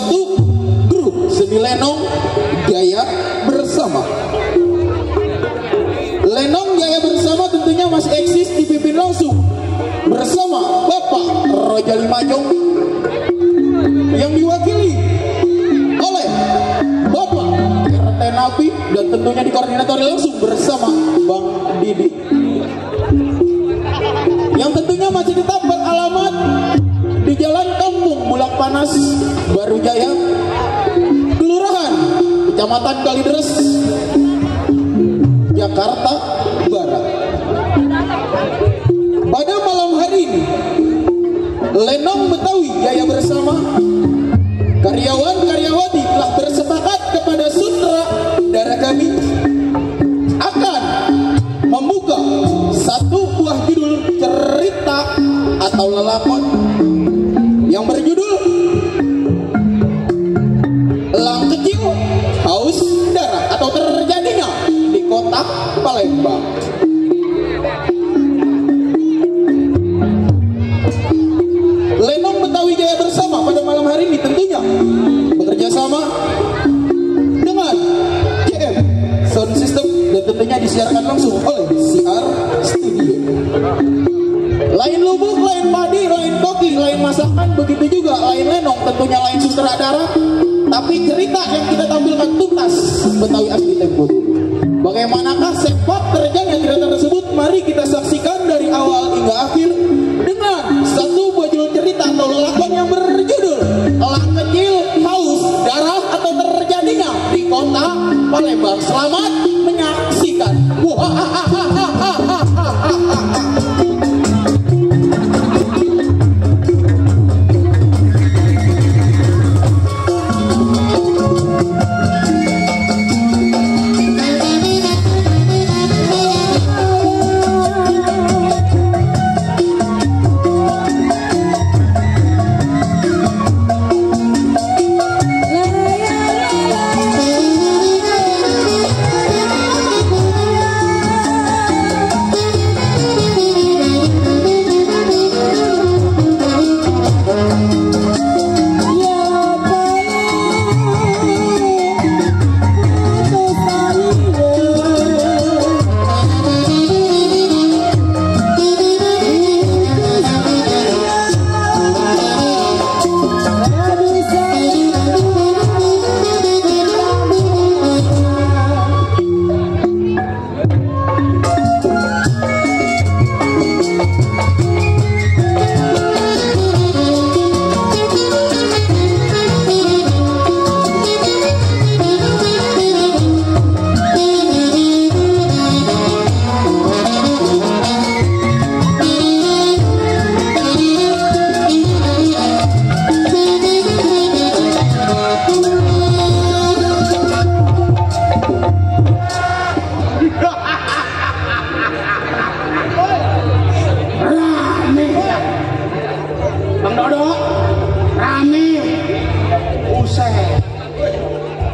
suatu grup seni lenong Jaya Bersama. Lenong Jaya Bersama tentunya masih eksis, dipimpin langsung bersama Bapak Roja Limajong yang diwakili oleh Bapak RT Nabi dan tentunya dikoordinatori langsung bersama Bang Didi, yang tentunya masih tetap beralamat di Jalan Kampung Bulak Panas, Baru Jaya, Kelurahan Kecamatan Kalideres, Jakarta Barat. Pada malam hari ini, Lenong Betawi Jaya Bersama, karyawan-karyawati telah bersepakat kepada sutradara kami akan membuka satu buah judul cerita atau lelakon yang berjudul Elang Kecil Haus Darah atau Terjadinya di Kota Palembang. Lenong Betawi Jaya Bersama pada malam hari ini tentunya bekerja sama dengan JM Sound System dan tentunya disiarkan langsung oleh CR Studio. Lain lubuk, lain padi, lain koki, lain masakan, begitu juga lain lenong, tentunya lain sutradara, tapi cerita yang kita tampilkan tuntas Betawi asli Tempo. Bagaimanakah sepak terjangnya cerita tersebut? Mari kita saksikan dari awal hingga akhir dengan satu buah judul cerita atau lelakon yang berjudul Elang Kecil Haus Darah atau Terjadinya di Kota Palembang. Selamat menyaksikan.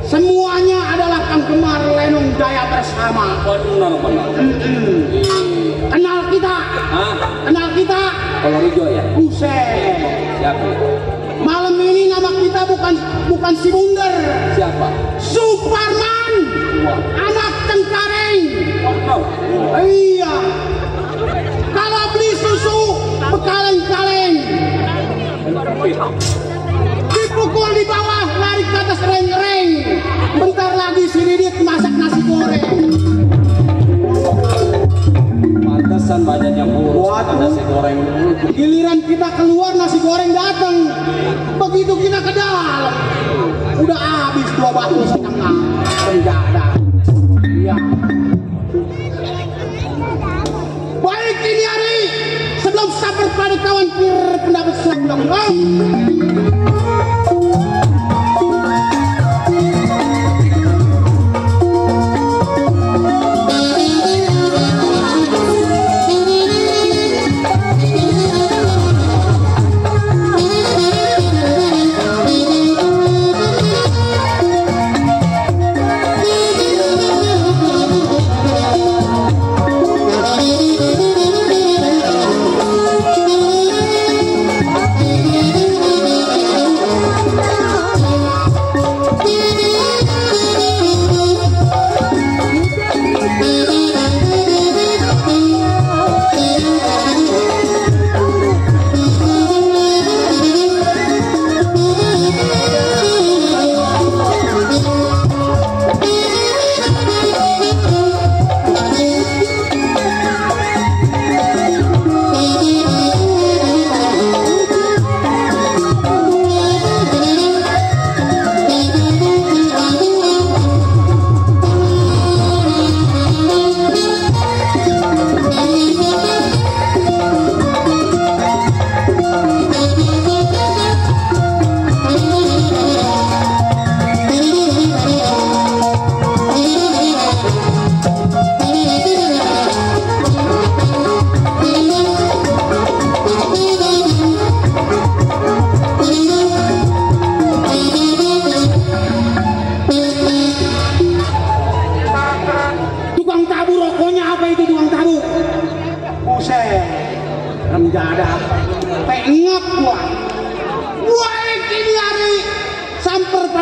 Semuanya adalah penggemar Lenong Jaya Bersama. Kenal kita? Kenal kita? Kalau Rijo ya? Buset. Siapa? Malam ini nama kita bukan si Bunder. Siapa? Suparman. Anak Cengkareng. Oh. Iya. Kalau beli susu bekaleng-kaleng. Dipukul di bawah, lari ke atas reng-reng. Bentar lagi si Didit masak nasi goreng. Pantesan banyak yang ngurus nasi goreng. Giliran kita keluar nasi goreng datang. Begitu kita ke dalam, udah habis 2 batu setengah. Enggak ada. Iya. Baik ini hari sebelum sampai pada kawan pendapat selanjutnya.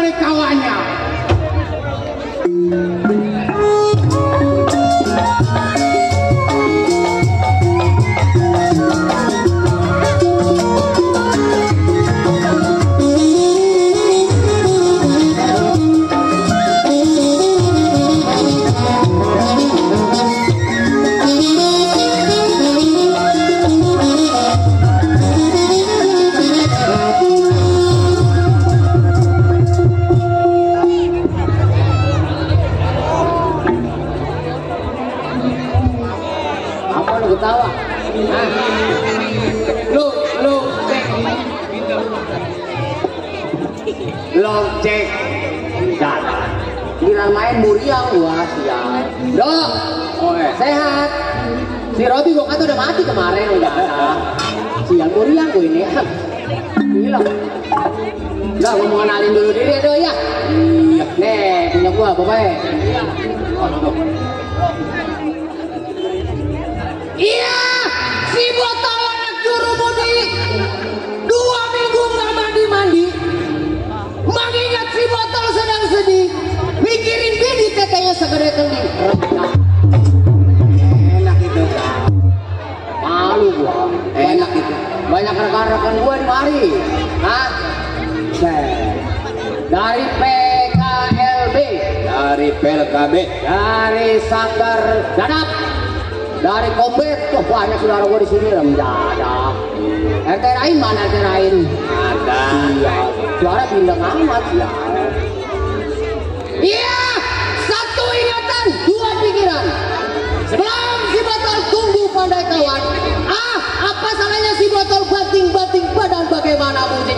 pandai kawannya. Ketawa. Lu cek jalan. Bilang main muriang wah siang. Dok, sehat. Si Robi gua kata udah mati kemarin udah ada. Siang muriang gua ini. Gila. Udah gua mau kenalin dulu diri ya, ya. Nih, punya gua bye-bye. Iya, si botol anak juru budi 2 minggu nggak mandi. Mengingat si botol sedang sedih, mikirin bini tetenya segede kendi. Enak itu, malu gua. Enak itu. Banyak rekan-rekan gua di mari, hah? Dari PKLB, Dari PLKB, dari Sanggar Dadap, dari Kombet, tuh banyak saudara gua di sini mendadak. RT lain mana RT lain? ada. Iya, suara bindeng amat ya. Iya, satu ingatan, 2 pikiran. Sebelum si botol tunggu pandai kawan. Apa salahnya si botol banting-banting badan bagaimana mungkin?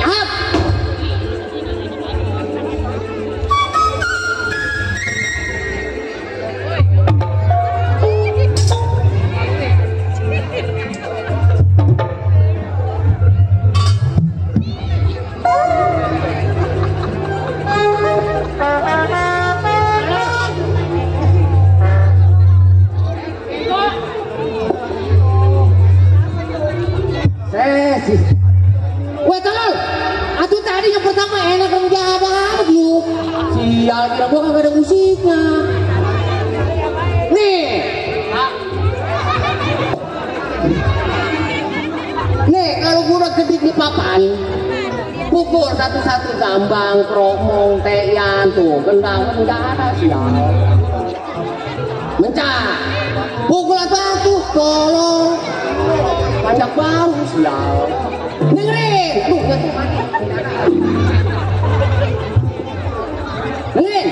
Weh tolol, atuh tadi yang pertama enak yang jaga lu. Sial, kira gua kagak ada musiknya. Nih, kalau gua udah kedik di papan, pukul satu-satu gambang, kromong, teyan tuh, gendang enggak ada sial. Mencah, pukul satu, tolong, panjang baru sial. Dengerin, dengerin,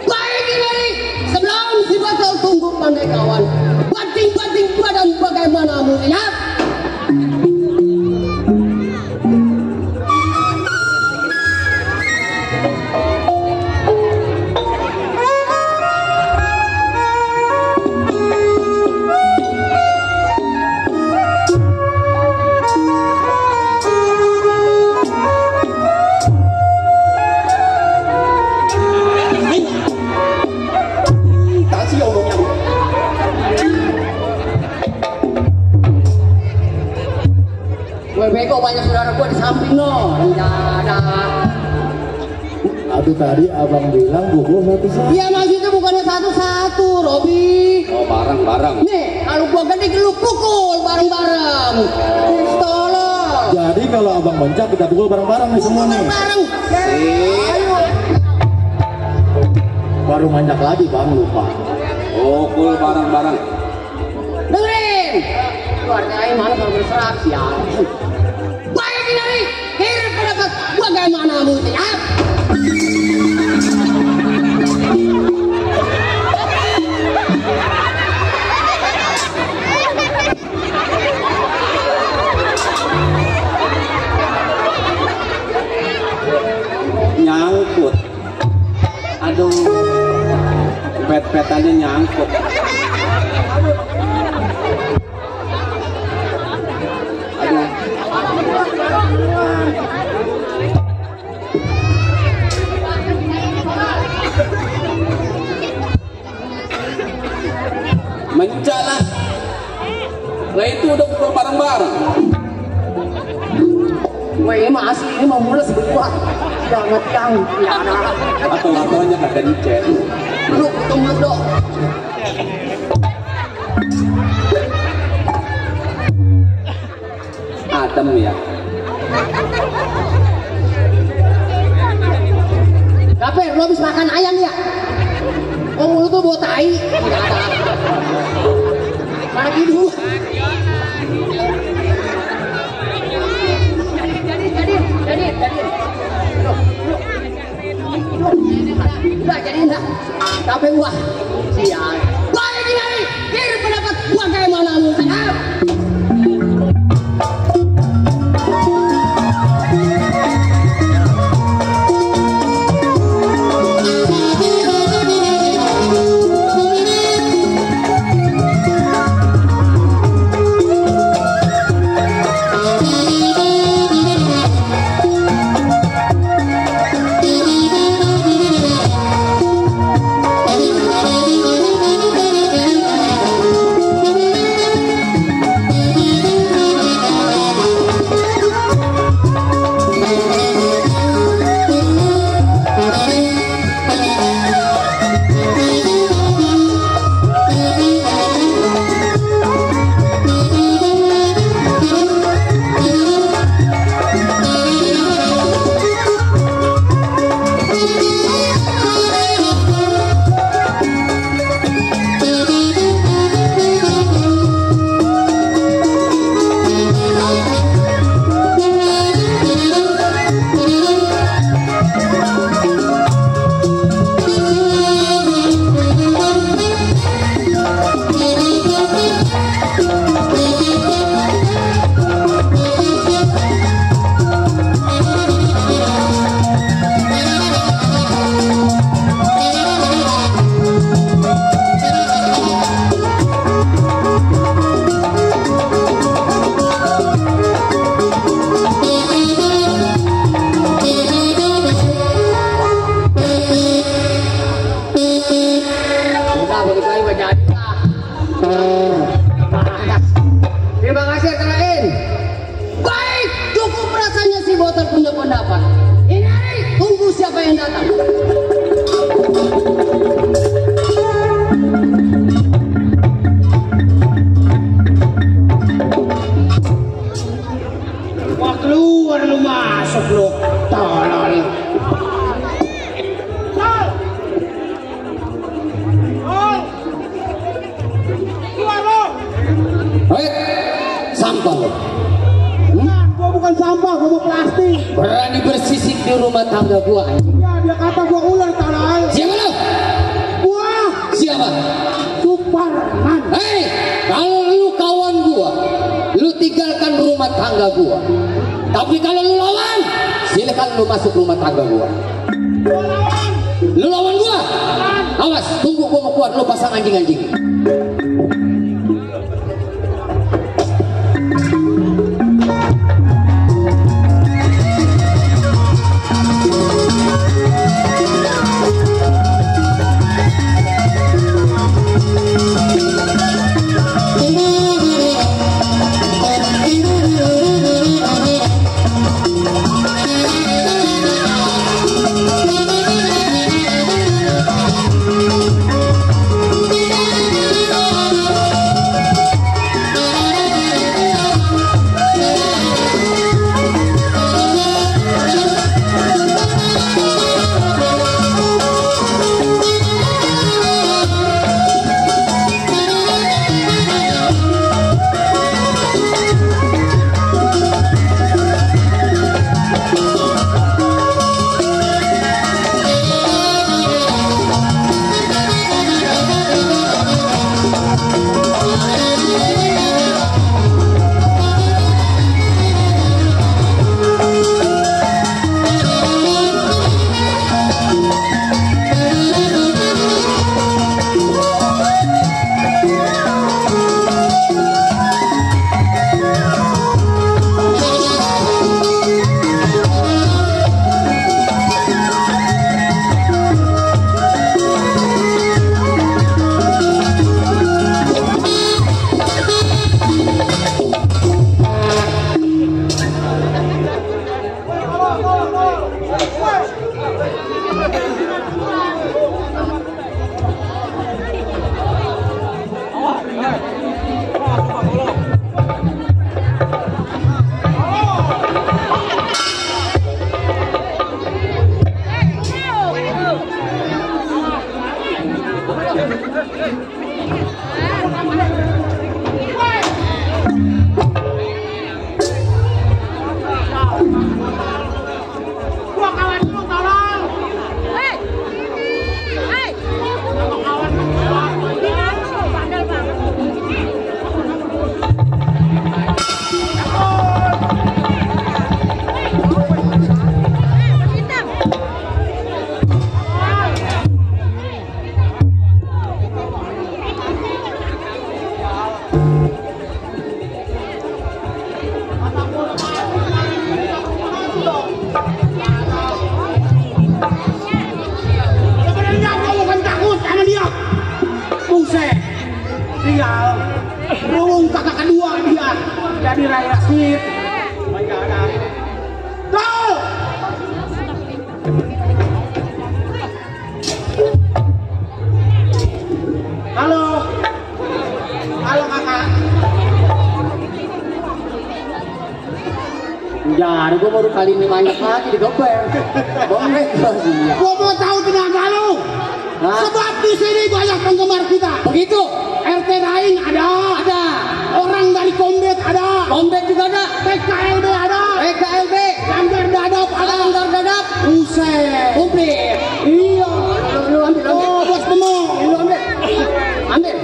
baik ini sebelum si botol tunggu pandai kawan, banting-banting badan bagaimana mulia. Bego banyak saudara gua di samping no. Ada. Aduh tadi abang bilang gua satu-satu. Iya maksudnya bukannya satu-satu, Robi. Oh bareng-bareng. Nih, kalau gua gede lu pukul bareng-bareng. Tolong. Jadi kalau abang mencak kita pukul bareng-bareng nih semua nih. Bareng. Ayo. Baru mencak lagi bang lupa. Pukul bareng-bareng. Dengerin. Keluarga ini mana kalau berserak sial. Baik ini, kira pendapat bagaimana mungkin? Nyangkut. Aduh. Pet-petannya nyangkut. Mencalah. Lah itu udah pukul bareng-bareng. Wah ini mah asli, ini mah mulus berdua. Jangan tiang, ya ada. Atau-atonya nggak ada dicet. Lu tunggu dong. Adem ya. Gaper, lu habis makan ayam ya? Oh mulut tuh bau tai. Lagi dulu. Jadi. Udah jadi enggak. Tapi gua sial. Baik ini. Kira pendapat gua kayak mana mungkin? Terima kasih Kerain. Baik, cukup rasanya si Botar punya pendapat. Ini hari, tunggu siapa yang datang. Wah keluar lu masuk lu. Tolol. Sampah lo. Gua bukan sampah, gua mau plastik. Berani bersisik di rumah tangga gua anjing. Ya dia kata gua ular tolol. Siapa lo? Gua Siapa? Superman. Hei, kalau lu kawan gua, lu tinggalkan rumah tangga gua. Tapi kalau lu lawan, silakan lu masuk rumah tangga gua. Lu lawan gua? Awas, tunggu gua mau keluar, lu pasang anjing-anjing. Jadi raya sip. Tuh. Halo. Halo kakak. Jadi gua baru kali ini banyak lagi digober. Boleh sih. Gua mau tahu tenaga lu. Sebab di sini banyak penggemar kita. Begitu. RT lain ada. Ada. Orang dari Kombet ada. Kombet juga ada. PKLB ada. PKLB. Langgar Dadap ada. Langgar Dadap. Buset. Komplit. Iya. Lu ambil. Oh, bos temu. Lu ambil. Ambil.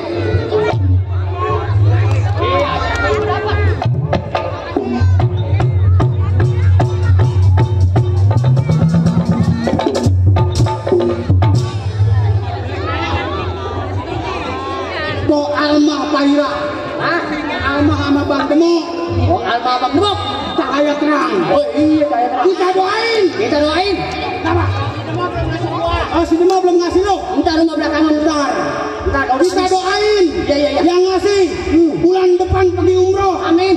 Do Almah Paira. Hah? Almah sama Bang Temu. Oh, Alma Bang Demok. Cahaya terang. Oh iya, kayak terang. Kita doain. Kita doain. Apa? Oh, si Demo belum ngasih lo. Entar rumah belakangan. Bentar. Entar kalau Kita doain. Iya. Yang ngasih bulan depan pergi umroh. Amin.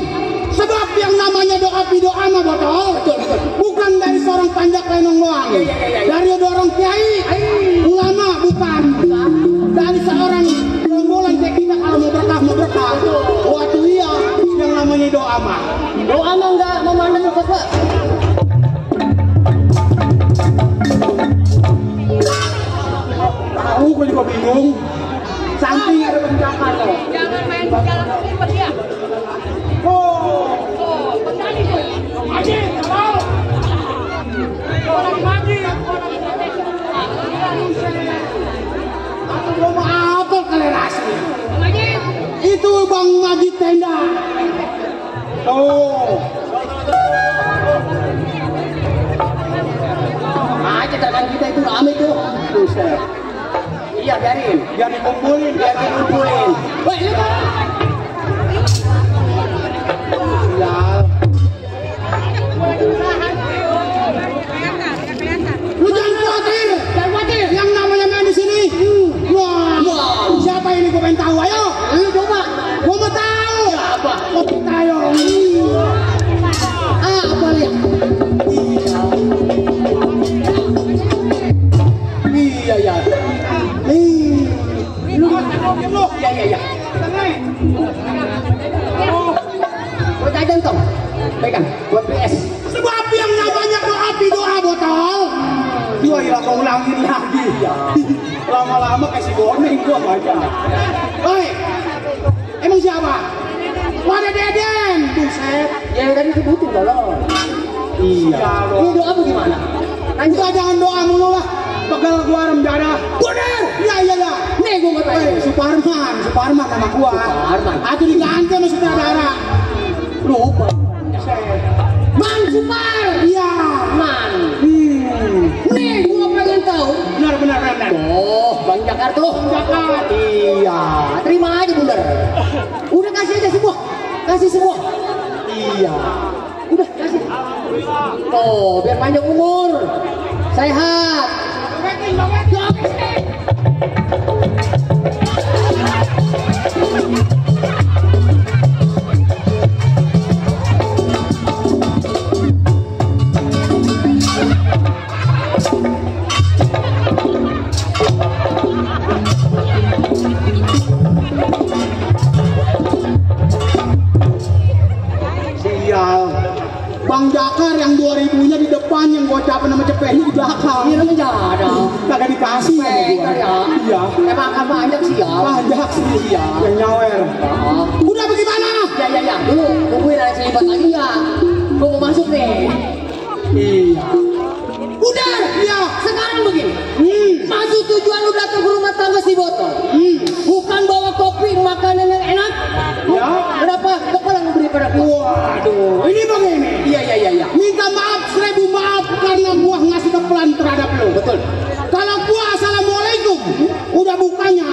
Sebab yang namanya doa doa mah botol. Betul. Bukan dari seorang panjak lenong doang. Iya. Dari orang kiai, ulama bukan. Dari seorang gerombolan kayak kita kalau mau berkah. Waktu iya yang namanya doa mah. Doa mah enggak memandang ke Pak. Tahu gue juga bingung. Samping ada penjakan loh. Jangan main di jalan ribet ya. Oh, Petani tuh. Haji, kalau Orang mandi. aku belum apa kelerasi. Lagi. Itu Bang Majid Tenda. Oh, Aja dagang kita itu rame tuh. Buset. Iya, biarin. biar dikumpulin, Biar dikumpulin. Woi, lu Sial. Lu jangan khawatir. jangan khawatir. Yang namanya main di sini. Wah. Wow. Siapa ini gue pengen tahu? Ayo. Lu coba. Gue mau tahu. Siapa? Kopi tayo. Apa lihat? Iya ya. Lu lu. Iya. Buat aja entong. Pegang, buat PS. Sebab yang namanya doa botol. Dua hilang kau ulangin lagi. Lama-lama kasih warning gua baca. Oi. Emang siapa? Pada Deden. Buset. Ya tadi sebutin dong. Iya. Ini doa bagaimana? Lanjut jangan doa mulu lah. Pegal gua remdada. Bener. Iya. Nih gua nggak tahu. Suparman nama gua. Suparman. Atau diganti sama sutradara. Lupa. Man Supar. Iya. Man. Nih gua pengen tahu. Benar. Oh, Bang Jakarta. Iya. Terima aja bundar. Udah kasih aja semua. Kasih semua. Iya. Udah kasih. Oh, biar panjang umur. Sehat. belakang. Ini menjada. Kagak dikasih sama gua. Ya. Iya. Emang akan banyak sih ya. Banyak sih. Iya. Yang nyawer. Udah bagaimana? Ya. Dulu tungguin ada selibat lagi ya. Gua mau masuk nih. Iya. Udah. Iya. Sekarang begini. Maksud tujuan lu datang ke rumah tangga si botol. Bukan bawa kopi, makanan yang enak. Ya. Kenapa? Kepala ngeberi pada gua. Waduh. Ini begini. Iya. Minta maaf 1000 maaf karena gua ngasih kepelan terhadap lu. Betul. Kalau gua assalamualaikum, udah bukannya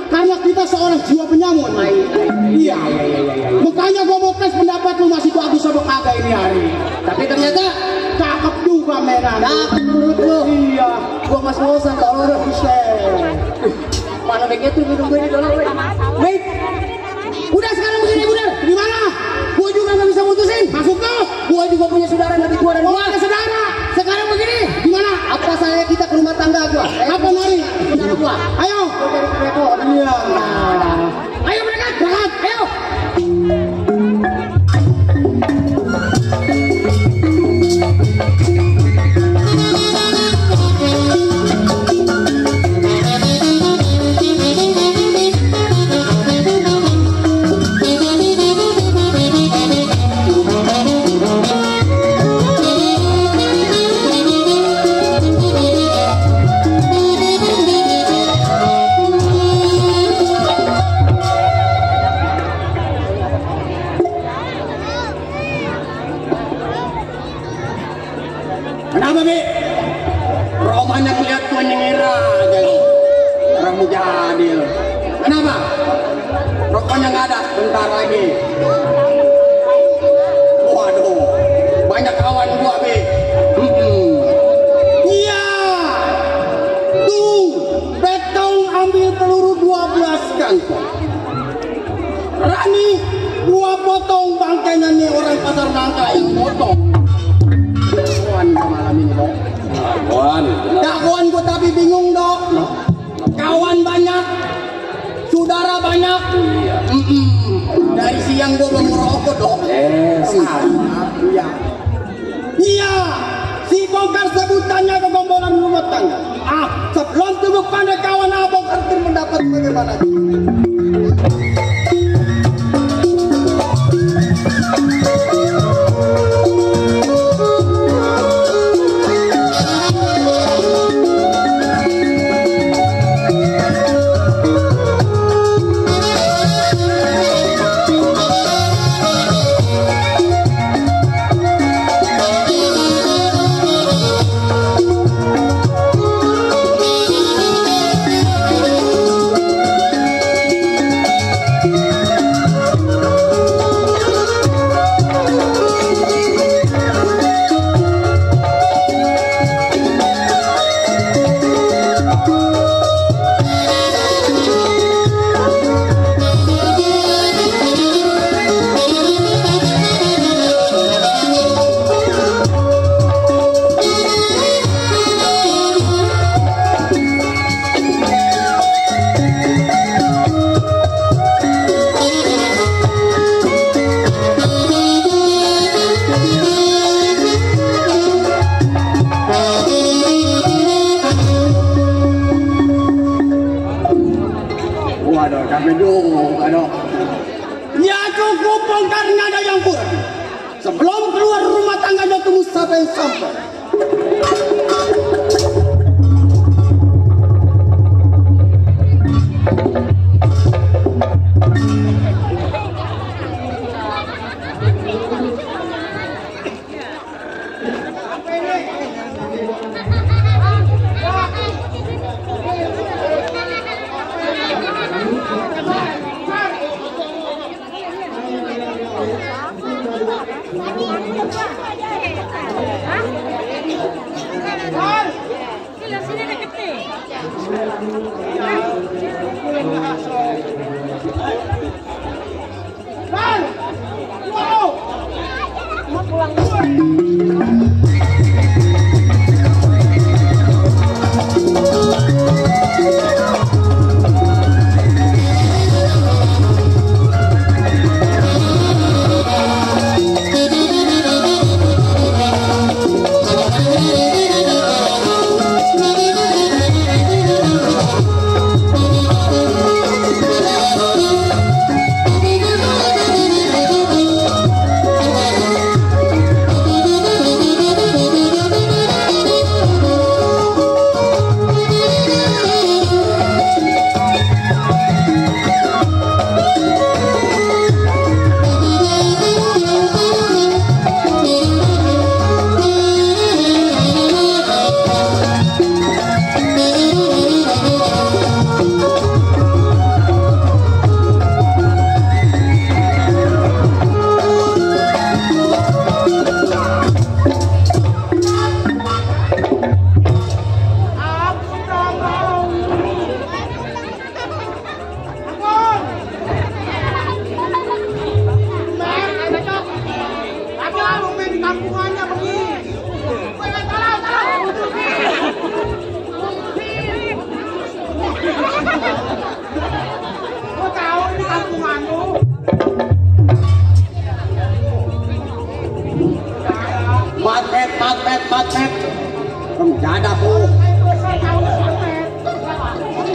karena kita seorang jiwa penyamun. Iya. Makanya gua mau tes pendapat lu masih bagus apa kagak ini hari. Tapi ternyata Cakep juga menan. cakep menurut lu. Iya. Gua mas ngosan tolong. Mana mic-nya tuh minum gue ini tolong. Mic. Udah sekarang begini bener. Gimana? Gua juga nggak bisa mutusin. Masuk ke? Gua juga punya saudara lebih tua dari Oh, gua. ada saudara. Sekarang begini. Gimana? Apa saya kita ke rumah tangga gua? Apa nari? Saudara gua. Ayo. Gua cari telepon. Iya. Ayo berangkat. Ayo. Kenapa, Bi? Romanya melihat tuan yang era jadi orang mujadil. Kenapa? Rokoknya nggak ada, bentar lagi. Waduh, banyak kawan gua, Bi. Iya. Tuh, Betong ambil peluru 12 kantong. Rani, gua potong bangkainya nih orang pasar nangka yang potong. Malam ini dok. Kawan gue tapi bingung dok. Kawan banyak, saudara banyak. Dari siang gue belum merokok dok. Iya. Iya. Si bongkar sebutannya kegombolan rumah tangga. Sebelum tunduk pada kawan abang kertir mendapat bagaimana? Ya cukup bongkarnya ada yang kurang. Sebelum keluar rumah tangganya tunggu sampai.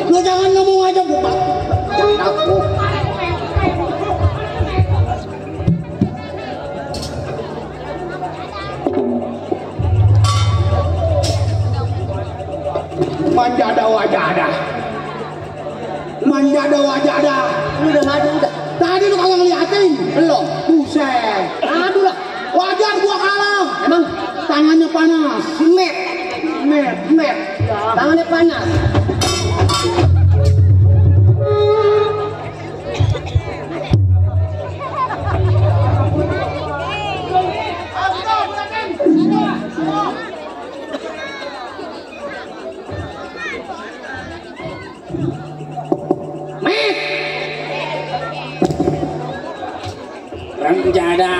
Lu jangan ngomong aja bukan. Aku. Manjada wajada. Manjada wajada. Udah ngadu udah. Tadi lu kagak ngeliatin. Belum. Buset. Aduh lah. Wajar gua kalah. Emang Tangannya panas. met. Met. Tangannya panas. Met. Ranjada.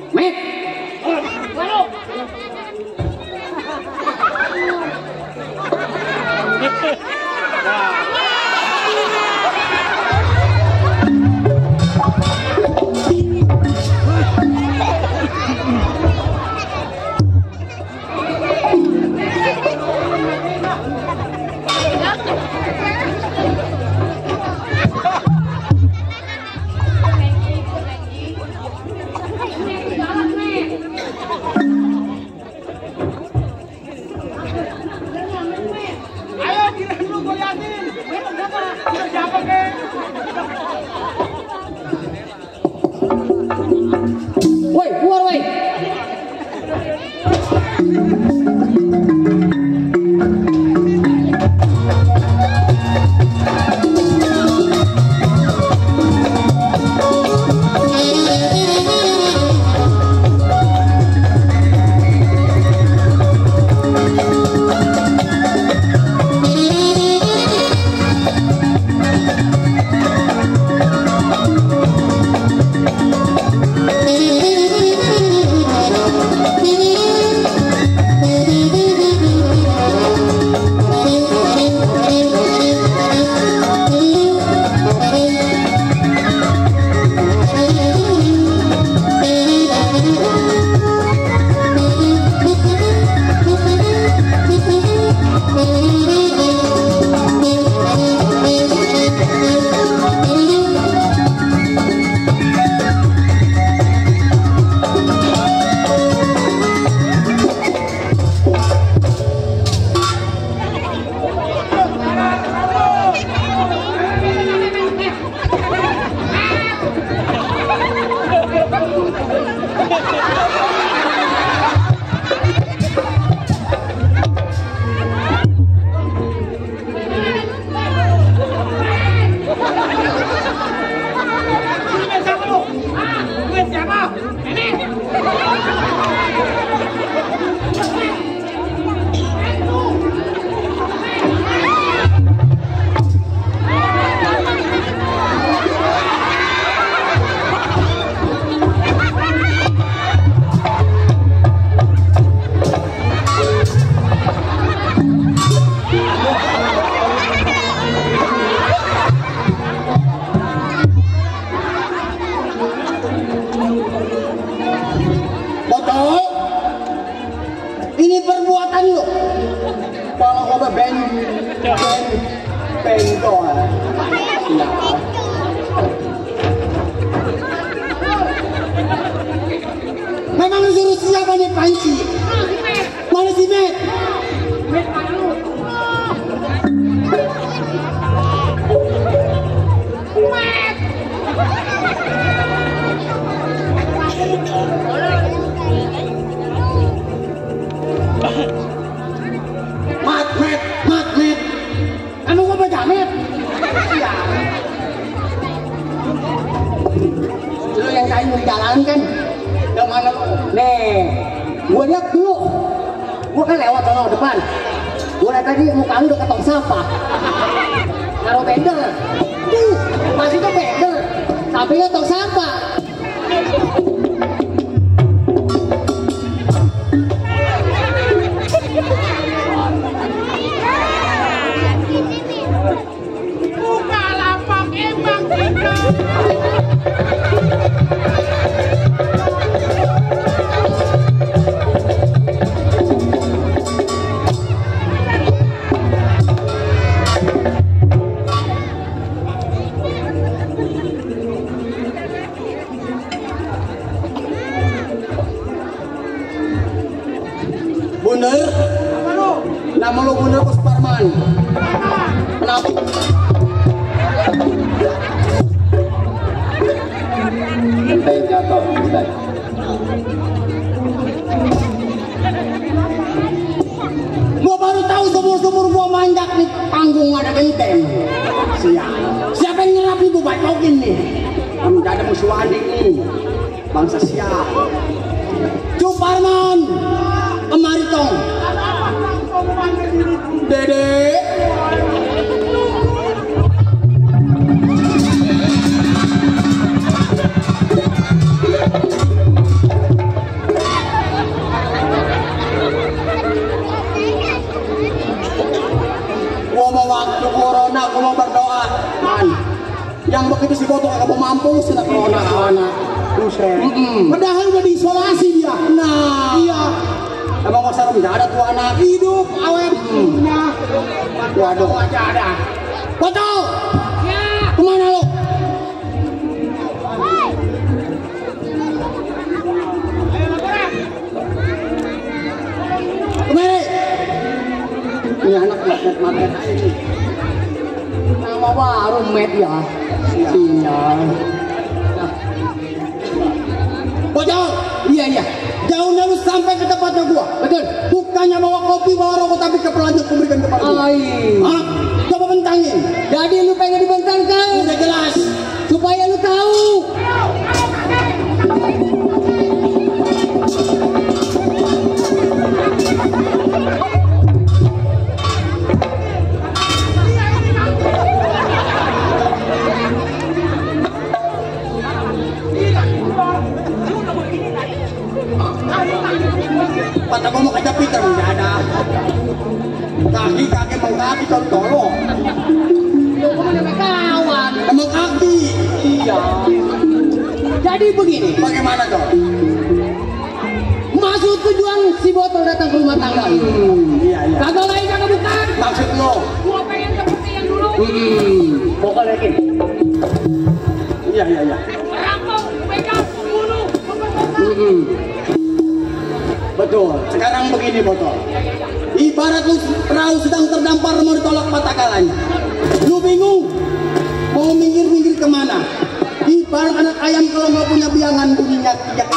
Met. Ayo kira dulu gue liatin. Siapa kek? Woi, keluar woi. Memang disuruh siapa nih Panci? Mana si Met? Met. Anu gua baca Met. Lu yang kain mau jalan kan? Yang mana? Nih, gua lihat dulu. Gua kan lewat sono depan. Gua lihat tadi muka lu udah ketong sampah. Naruh bender. Tuh, masih tuh bender. Sampingnya tong sampah. Buka lapak emang kita. Nama lo bener Bos Parman. Kenapa? Genteng jatuh, genteng. Gua baru tahu sumur-sumur gua manjak di panggung ada genteng. Siapa yang ngerapi gua bacokin nih? Enggak ada musuh adik nih. Bangsa siap. Cuk Parman, kemari tong. Dede. Gua mau waktu corona, gua mau berdoa. Man, yang begitu si Boto kagak mau mampu sudah corona anak. Buset. Padahal udah diisolasi dia. Nah, iya. Emang kok serem gak ada tuh anak hidup awet punya. Waduh aja ada. Boto. Ya. Kemana lo? Kemari. Ini anak magnet aja nih. Nama baru Med ya. Sinyal. Bocah, iya. Jauhnya lu sampai ke tempatnya gua. Betul. Bukannya bawa kopi, bawa rokok, tapi kepelanjut memberikan kepada gua. Hah? Coba bentangin. Jadi lu pengen dibentangkan? Udah jelas. Supaya lu tahu. Kata gua mau kerja Peter, nggak ada. Kaki mengkaki tolong. Lu punya kawan. Emang kaki. Iya. Jadi begini. Bagaimana dong? Maksud tujuan si Botol datang ke rumah tangga. Iya. Kagak lain kagak bukan. Maksud lo? Gua pengen seperti yang dulu. Pokoknya gini. Iya. Merampok, begal, bunuh, memperkosa. Betul. Sekarang begini Botol. Ibarat lu perahu sedang terdampar mau ditolak mata kalanya. Lu bingung mau minggir kemana? Ibarat anak ayam kalau nggak punya biangan bunyinya iya.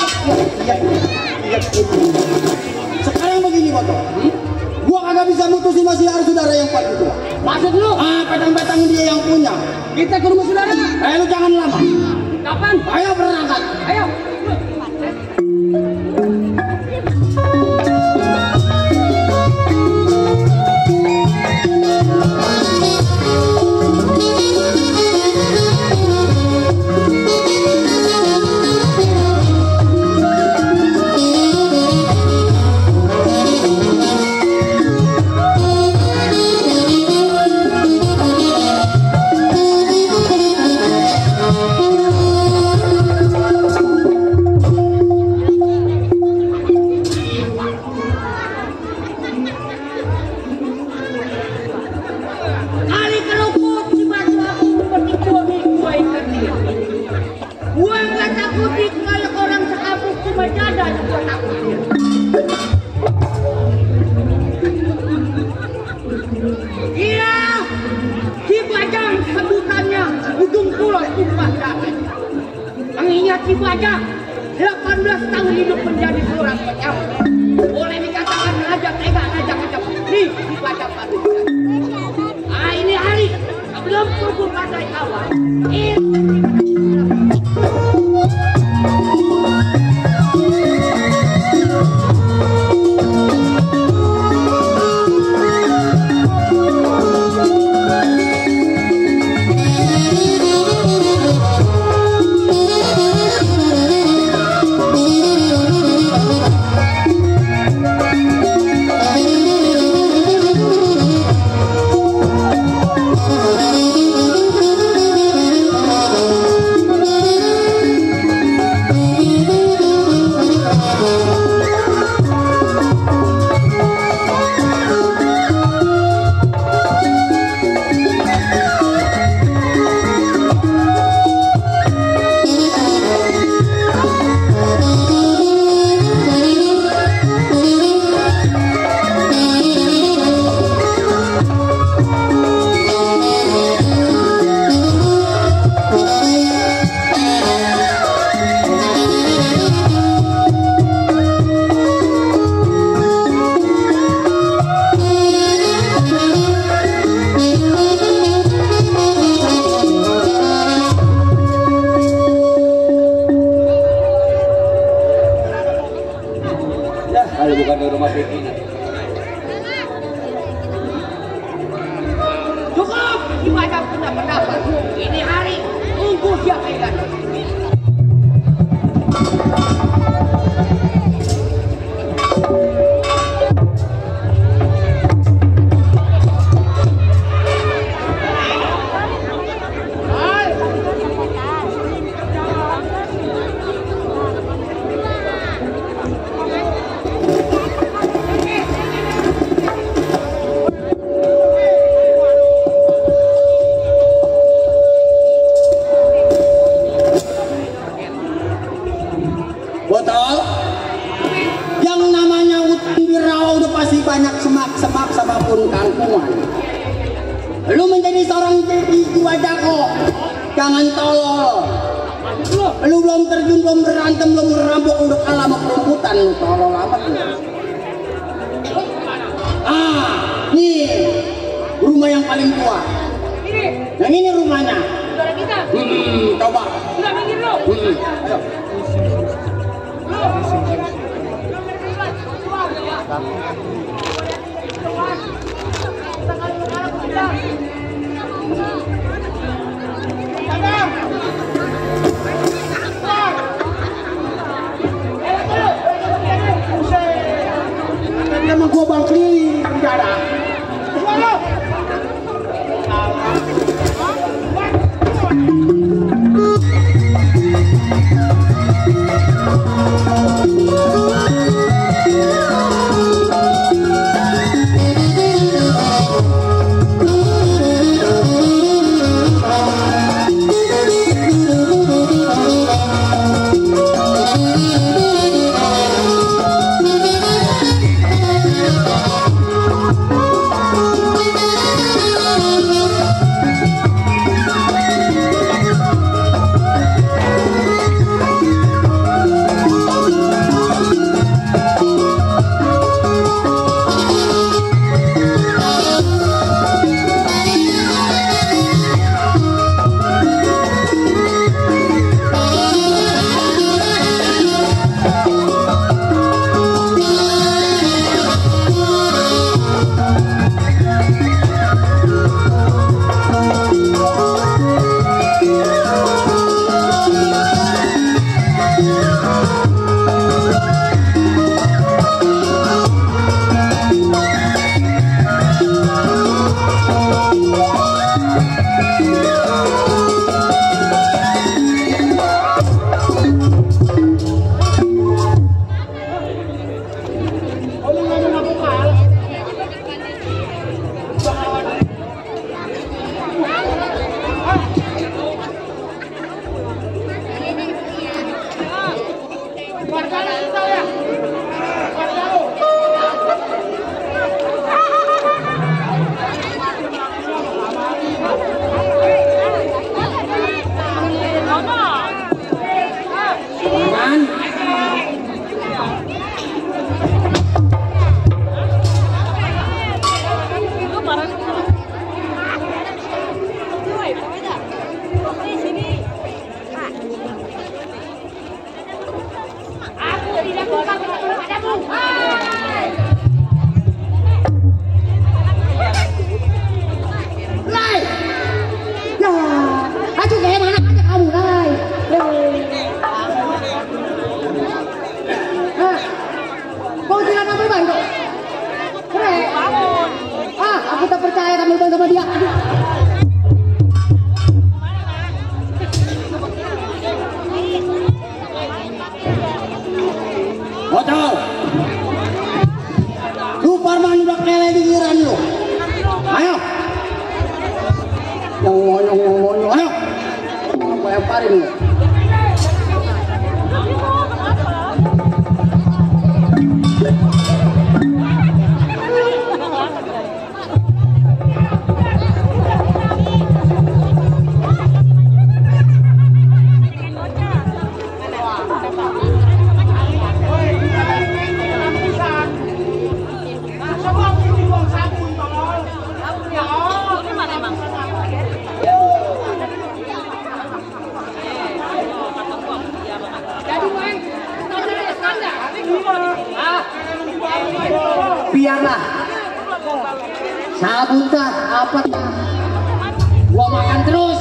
Sekarang begini Botol. Gua kagak bisa mutusin masih harus saudara yang paling tua. Maksud lu? Petang-petang dia yang punya. Kita ke rumah saudara. Lu jangan lama. Kapan? Ayo berangkat. Ayo. Mengingat ibu aja 18 tahun hidup menjadi seorang penyamun. Boleh dikatakan raja tega, raja kejam. Nih, dibaca padu. Ini hari sebelum purbu badai awal. Kalau bukan di rumah bikinan. Cukup, dibaca punya pendapat. Ini hari tunggu siapa yang datang. Botol, yang namanya hutan di rawa udah pasti banyak semak-semak sama pun kangkungan. Lu menjadi seorang jiwa jago, jangan tolol. Lu belum terjun, belum berantem, belum merampok, udah kalah sama peremputan, lu tolol amat lu. Nih rumah yang paling tua. Yang ini rumahnya. Saudara kita. Coba. Sudah minggir lu. Ayo. Nama gua Bang Kli penjara. Botol, lu Parman udah kelele di giran lu. Ayo, yang ayo, aku lemparin lu. biarlah. Sabun tah apa tah? Gua makan terus.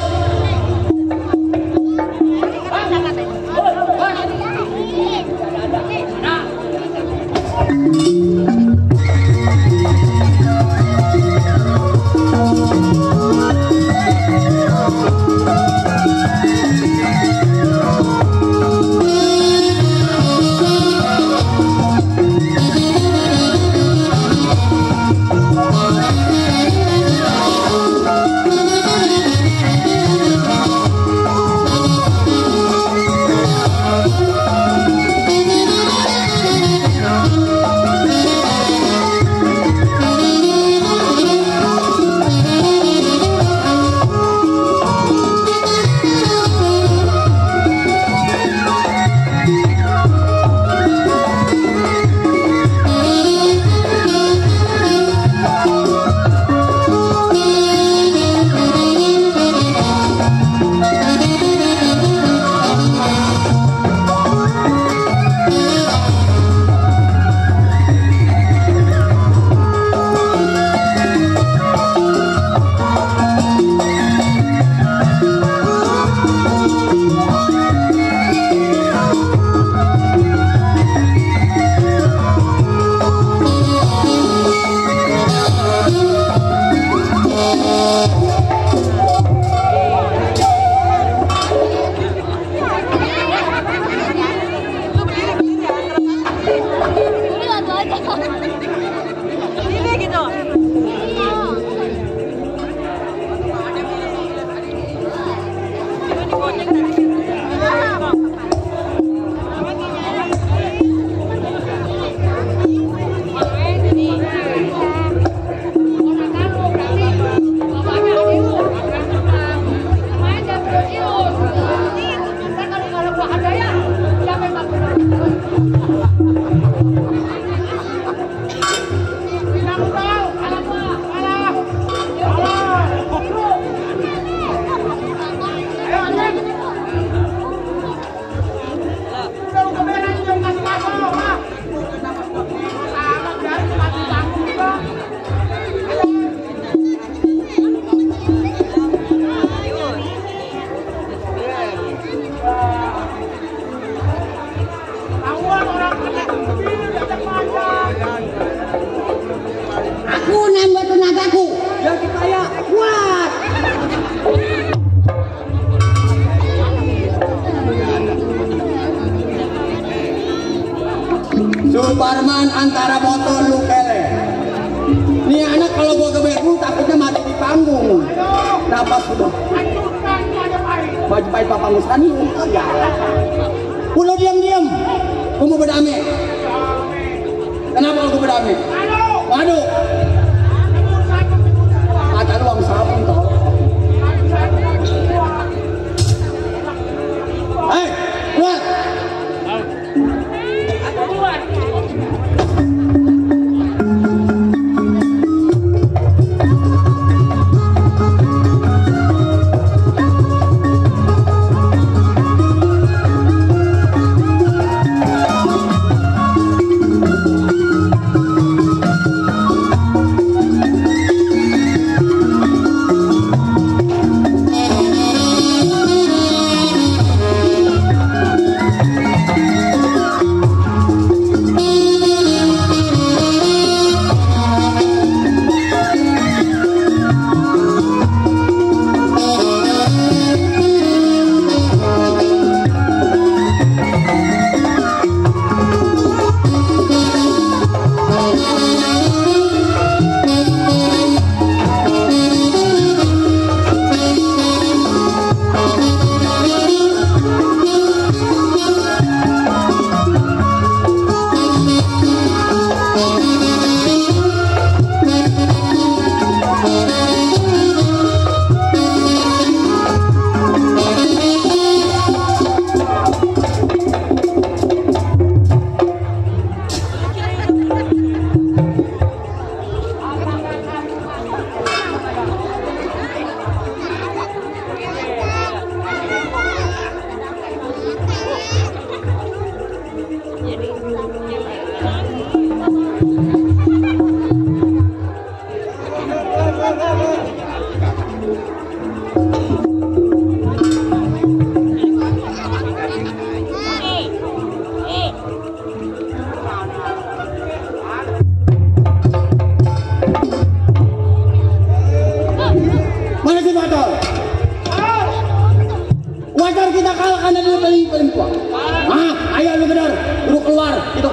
Suparman antara botol lu kele. Nih anak kalau gua gebekmu takutnya mati di panggung. Kenapa sudah? Baju pahit papa musani. Ya. Pulau diam-diam. Gua mau berdamai. Kenapa gua berdamai? Waduh. Mata lu bang sabun toh. Hei, keluar.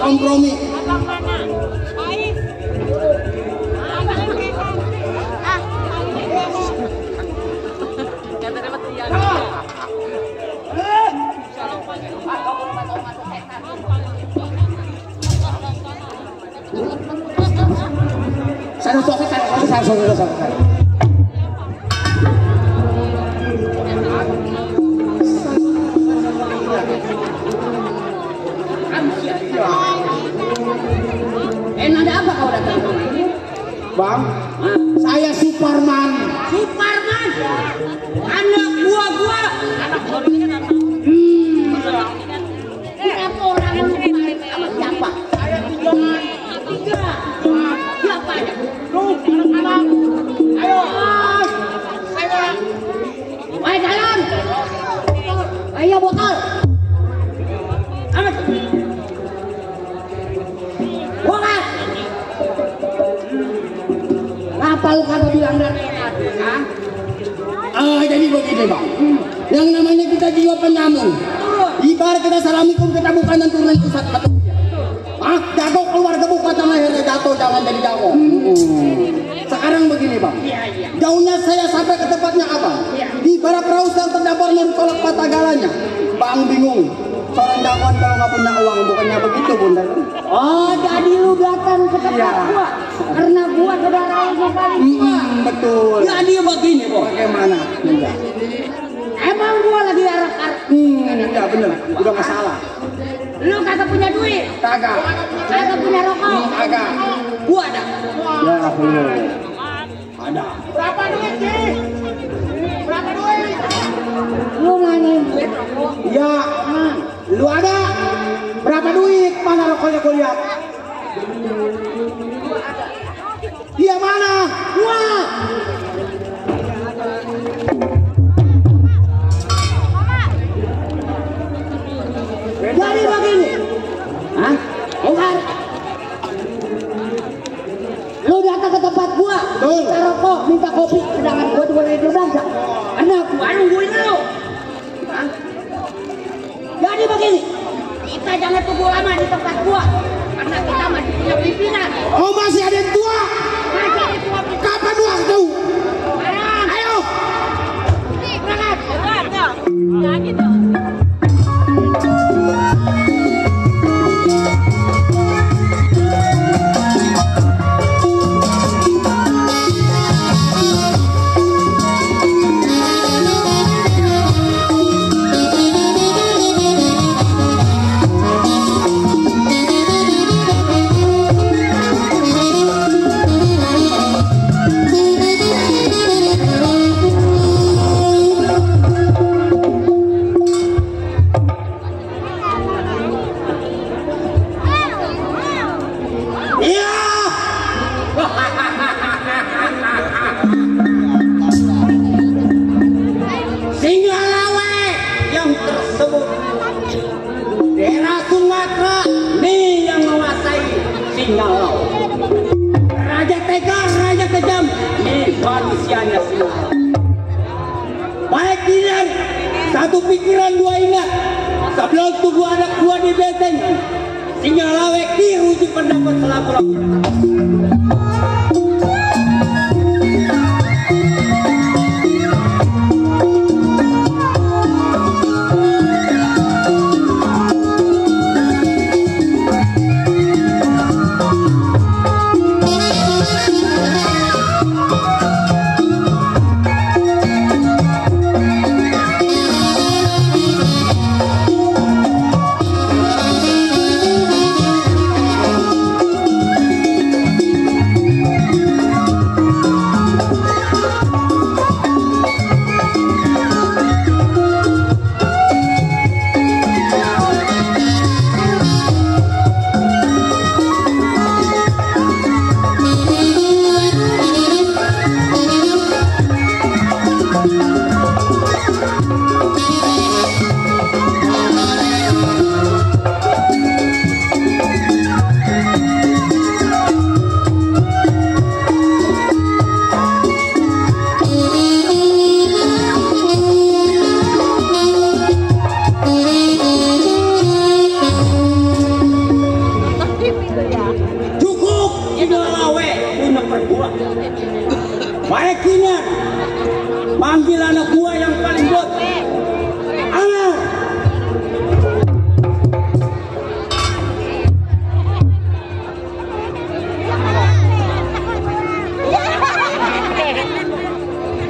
kompromi. Sana. Ada apa kau datang? Bang, saya Superman. Superman, anak buah gua. Anak buah ini kan apa? Kenapa orang yang sama siapa? Saya tiga. Siapa aja? Anak. Ayo. Saya. Ayo jalan. Ayo botol. Amat. Bukan. Apa lu kagak bilang dari Jadi begini bang, yang namanya kita jiwa penyamun. Ibarat kita Assalamualaikum kita bukan turunan pusat batu. Jago keluar gebuk mata lehernya jatuh, jangan jadi jago. Sekarang begini bang, jauhnya saya sampai ke tempatnya abang. Ibarat perahu sedang terdampar mau ditolak patah galanya. Bang bingung, seorang jagoan kalau nggak punya uang bukannya begitu bunda. Oh, jadi lu datang ke tempat gua karena gua saudara lu paling tua. Betul. Jadi begini, Bos. Bagaimana? Enggak. Emang gua lagi arak-arak. Enggak bener, udah nggak salah. Lu kagak punya duit? Kagak. Kagak punya rokok? Kagak. Gua ada. Ya Allah. Ada. Berapa duit sih? Berapa duit? Lu nanyain duit rokok? Ya, lu ada? Berapa duit? Mana rokoknya gue lihat? Iya mana? Wah. Jadi begini. Hah? Enggak. Lu datang ke tempat gua, minta rokok, minta kopi, sedangkan gua tuh boleh itu bangsa. Karena gua nungguin lu. Hah? Jadi begini. Kita jangan tunggu lama di tempat gua karena kita masih punya pimpinan. Oh masih ada yang tua? Masih ada tua. Kapan tua tahu? Ayo. Berangkat. Lagi tuh. Raja tega, raja kejam, nih manusianya semua. Baik dirian, satu pikiran dua ingat. Sebelum tubuh anak gua di benteng, singa lawek dirujuk pendapat selaku. Baiknya panggil anak gua yang paling bot. Amar.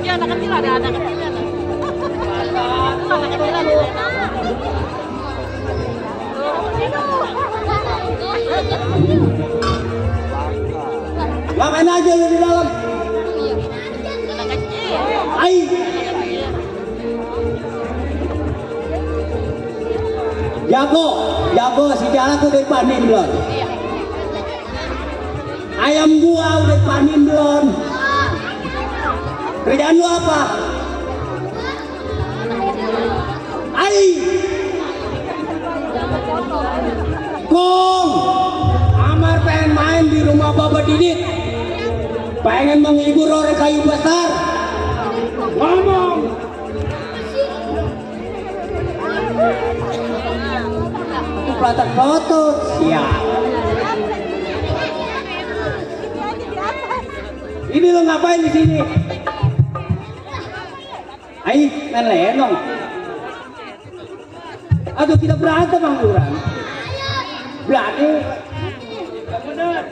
Dia anak kecil, ada anak kecil. Anak kecil. Ngapain aja lu di dalam? Ai. Jago si jalan tuh udah panen belum? Ayam gua udah panen belum? Kerjaan lu apa? Ai. Kong. Amar pengen main di rumah Bapak Didit. Pengen menghibur orang kayu besar. Ngomong. Itu pelotot. Siap. Ini lo ngapain di sini? Ayo, main lenong. Aduh, kita berantem Bang Luran. Berani. Benar.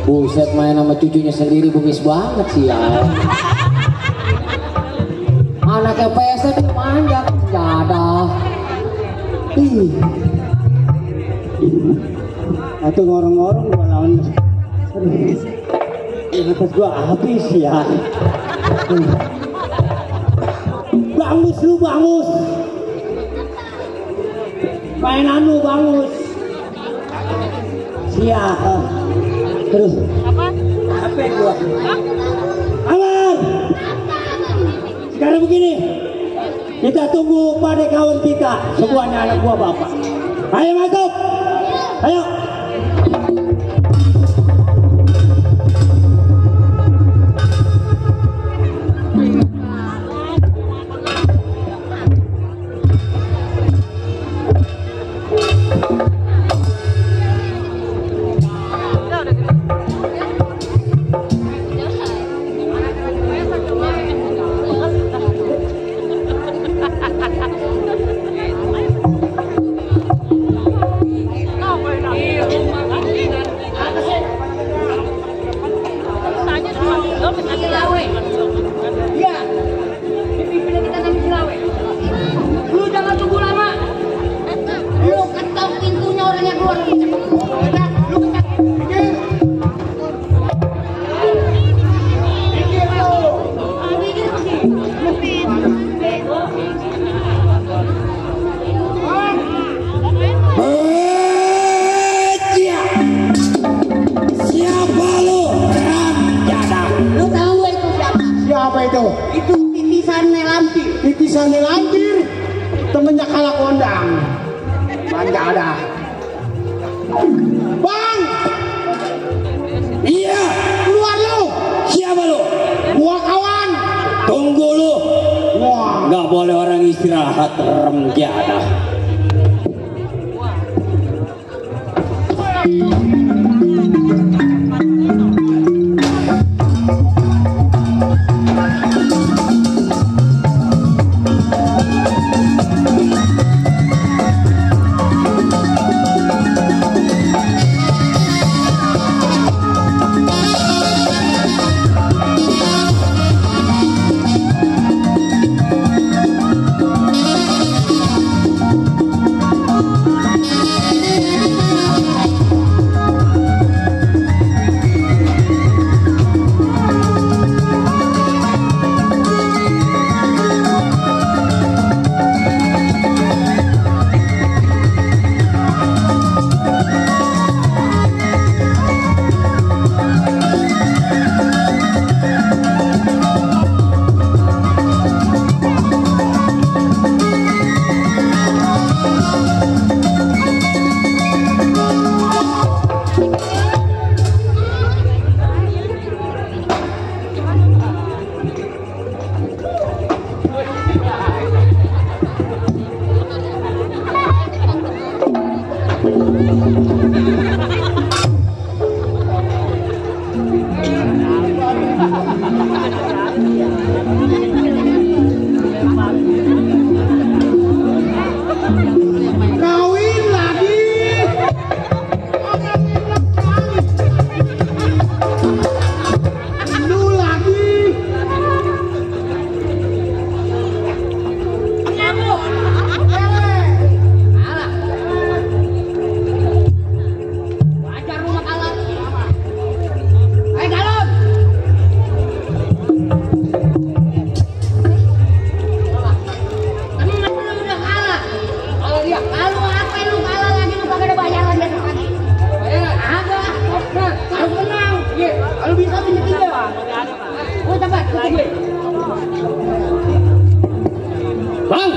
Buset, main sama cucunya sendiri bugis banget sih ya. Anaknya PS dia manjak, jadah. Atau ngorong-ngorong gua lawan. Atas gua habis ya. Bangus lu, bangus. Mainan lu bangus. Siap. Terus. Apa? Apa gua? Amar. Sekarang begini. Kita tunggu pada kawan kita, semuanya anak gua bapak. Ayo masuk. Ayo. bisa nilantir temennya kalah kondang. Manja ada. Bang! Iya. Keluar lu! Siapa lu? Gua kawan! Tunggu lu. Wah! Nggak boleh orang istirahat remjana. Kawin lagi! Lu lagi! Wajar rumah kalah. Galon. Temen lu udah kalah. Kalau dia kalau apa lu kalah lagi lu kagak ada bayaran besok lagi. Bayaran agak. Harus menang. Iya. Kalau bisa pindah tiga. Oh cepat ikut gue. Bang.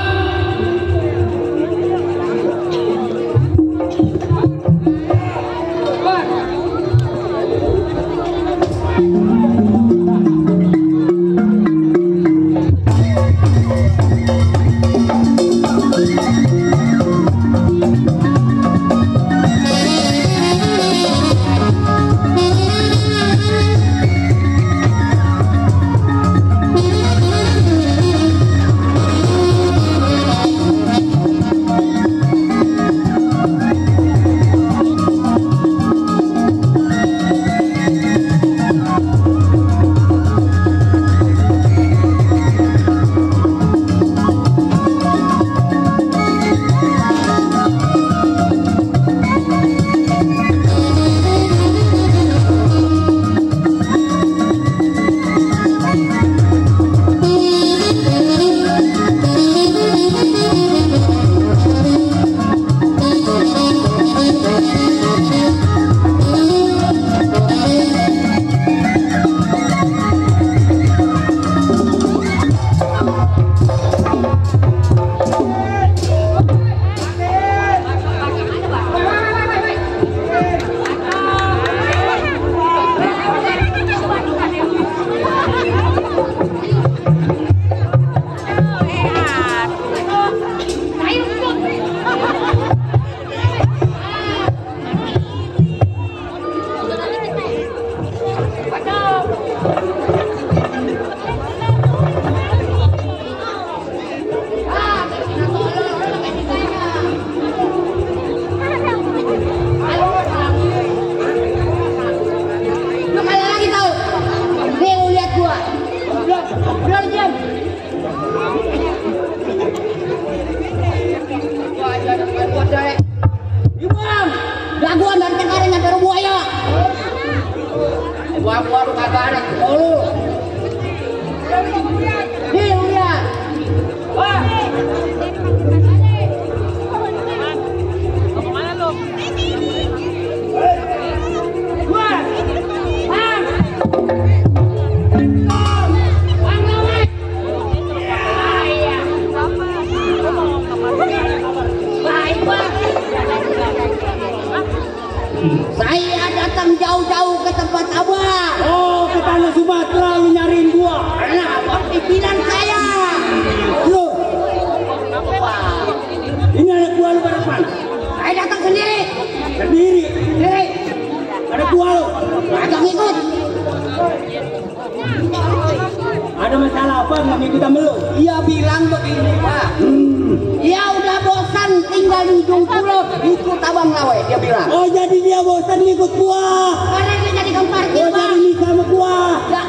Saya datang jauh-jauh ke tempat abang. Oh, ke tanah Sumatera lu nyariin gua. Karena abang pimpinan saya. Lu, ini anak gua lu pada mana? Saya datang sendiri. Sendiri. Sendiri. Ada gua lu. Agak ngikut. Ada masalah apa nggak ngikut sama lu? Dia bilang begini Pak. Dia udah bosan tinggal di ujung pulau. Ikut abang Lawe, dia bilang. Oh, jadi dia bosan ngikut gua. Karena dia jadi parkir Oh, Pak. jadi nikah sama gua. Ya,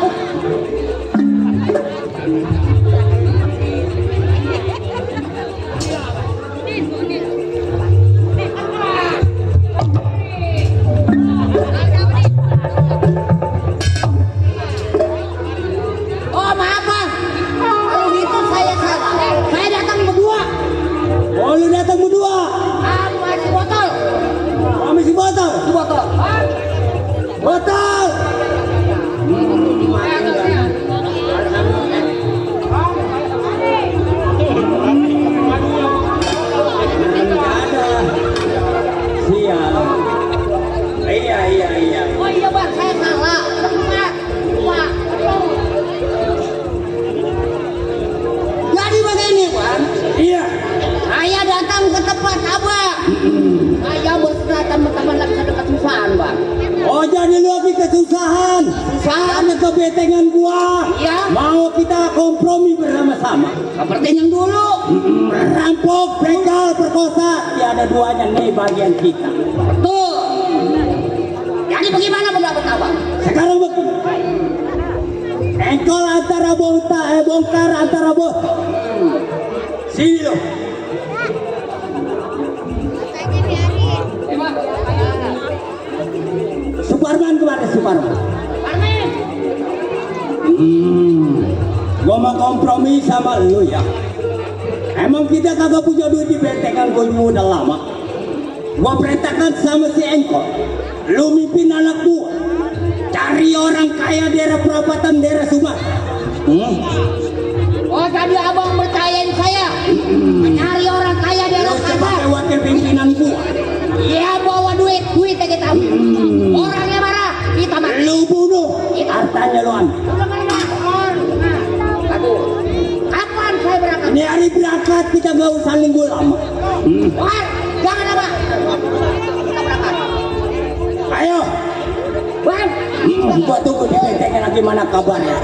oh maaf Bang. Kalau gitu saya salah. Saya datang berdua. Oh, lu datang berdua. Sama si botol. Sama si botol. Si botol. Botol. Siap. Iya. Oh iya Bang, saya salah. Pak. Jadi begini Bang. Iya. Saya datang ke tempat abang. Saya berserah teman-teman lagi sedang kesusahan Bang. Oh, jadi lu lagi kesusahan. Karena kebetengan gua. Iya. Mau kita kompromi bersama-sama. Seperti yang dulu. Merampok, begal, perkosa. Tiada duanya nih bagian kita. Betul. Jadi bagaimana pendapat abang? Sekarang begini. Engkol antara bongkar antara bos. Sini lo. Suparman kemana Suparman? Armin. Gua mau kompromi sama lu ya. Emang kita kagak punya duit di bentengan gua udah lama. Gua perintahkan sama si Engkol. Lu mimpin anak gua. Cari orang kaya daerah perapatan daerah Sumatera. Oh jadi abang percayain saya mencari orang kaya di Lu anak sebagai kasar. wakil pimpinan gua. Dia bawa duit kita ambil. Orangnya marah, kita mati. Lu bunuh. Hartanya lu ambil. Aduh, kapan saya berangkat? Ini hari berangkat kita gak usah nunggu lama. Wah, jangan abang. Kita berangkat. Ayo. Bang. Gua tunggu di bentengan lagi mana kabarnya.